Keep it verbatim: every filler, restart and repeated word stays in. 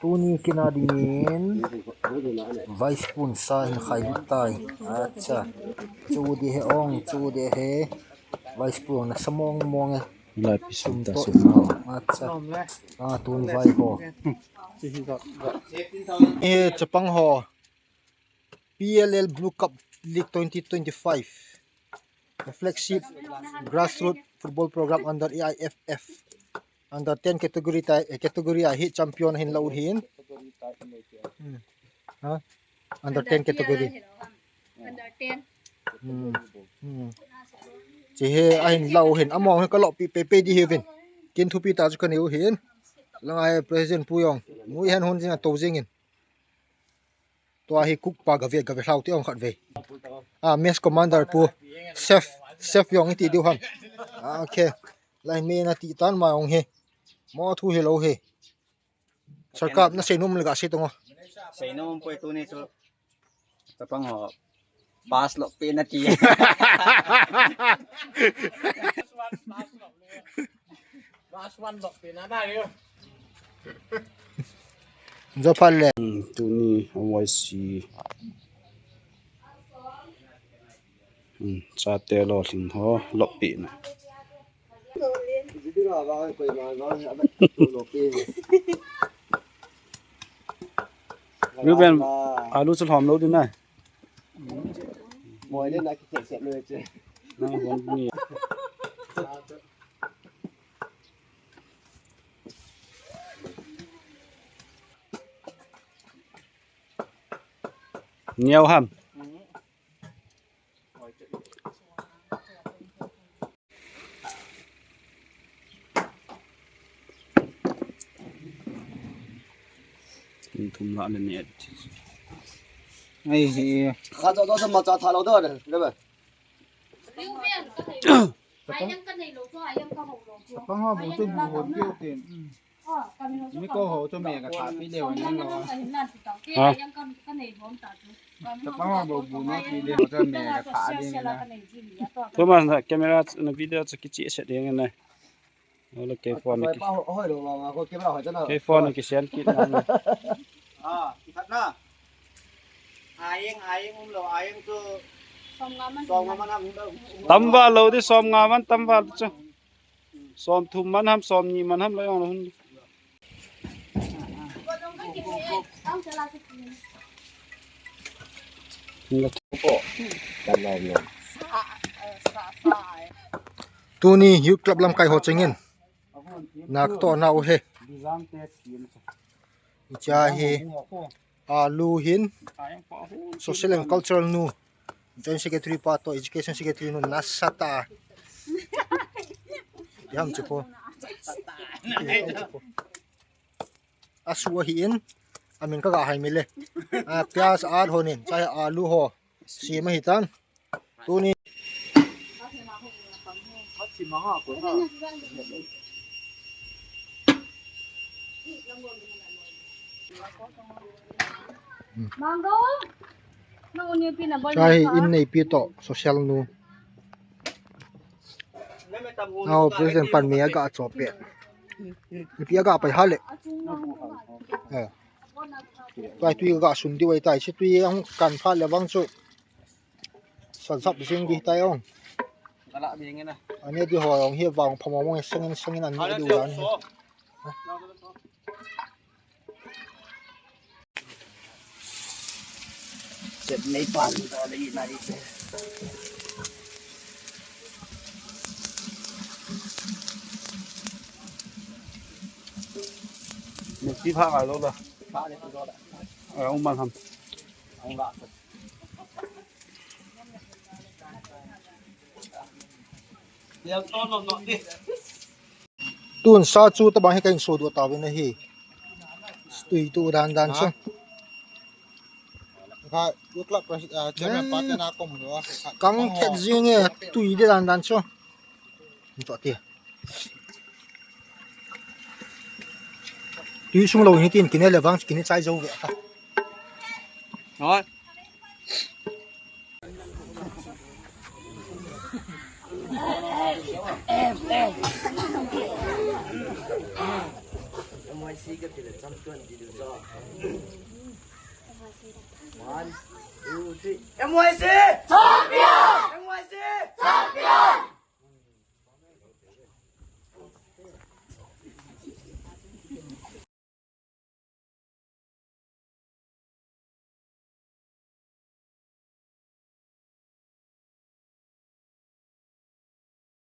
Tuni kina dingin vice pun sa hin khai lut tai. Acha. Chu di he ong, chu di he. Vice pun na sa mong mong e. Lai pi sum ta sum ho. Acha. Ah, tun vai ho. He chapang ho. P L L Blue Cup League twenty twenty-five. The flagship grassroots football program under A I F F. Under ten category tai, eh, category a hi champion hin lo hin. Hmm. Ha? Under ten category. Under ten. Hmm. Hmm. Chi he a hin lo hin amo hin ka lo pi pe pe di hi vin. Kin thupi ta chu ka neu hin. Langa president pu jong. Mui hen hon jing a to jing in. Tua hi cook pa gave, gave hlau ti ong khat ve. Ah, mess commander pu. Chef, chef jong iti diu ham. Ah, okay. Lai me na ti tan ma ong he. Mo thu he lo he. Sarkap na sei nom le ga sei tong o. Sei nom poi tuni chu. Chapang ho. Pass lo pe na ti. Last one lok pi na na yo. Zo phat le. Hmm, tuni a Y C. Hmm, chate lo hling ho lop pi na. Ruben, alu chu lhom lo din na. Moi le na ki set set lo che. Na bon ni. Niau ham. Thum la le ne. Ai hi. Kha to to ma cha tha lo do le ba. Chapang ho bu chu bu hon keu tin. Ni ko ho chu me ka tha pi le wan lo. Ha? Chapang ho bu bu no pi le ho chu me ka tha ding na. Thomas na camera na video chu kichi set ding na. Ole ke phone na ki. Ke phone na ki sian kit na. Ah, ikhat na. Ayeng, ayeng um lo, ayeng chu. Som nga man. Som nga man ham. Tam val lo di, som nga man tam val chu. Som thum man ham, som ni man ham lo jong lo hun. Tuni Youth Club lamkai ho chengin. Nak to nau he. Icha hi. Alu hin. Social and Cultural nu. Joint Secretary pa to Education Secretary nu nasa ta. Iham chu po. Asu ahi in. Amin ka ga hai mi le. A piaz a honin. Chai alu ho. Si ma hi tan. Tuni. Chai in neipi to social nu. Au, president pan mi aga cho pe. Ipi aga pai hale. Eh. Pai tui ga sun di wai tai, si tui ang kan pha le vang chu. San sap sing di tai ong. Ala ding na. Ani di ho ong hi vang pha mo mo sengin sengin ani di wan. Set nei pan to le na di. Ni ti pha ga lo la. Pha le lo la. Ai, ong man ham. Ong la. Tun sa chu tabang hi ka in so do ta ve na hi. Tui tu dan dan chu. Ka, u club pres-, ah, chairman pa te na kom lo. Kang khet jing e, tui de dan dan chu. Ni to ti. Tui sung lo ni tin kine le vang kine chai jo ve ta. Hoi. M Y C ka ti le champion ti du cho. One, two, three. M Y C! Champion! M Y C! Champion!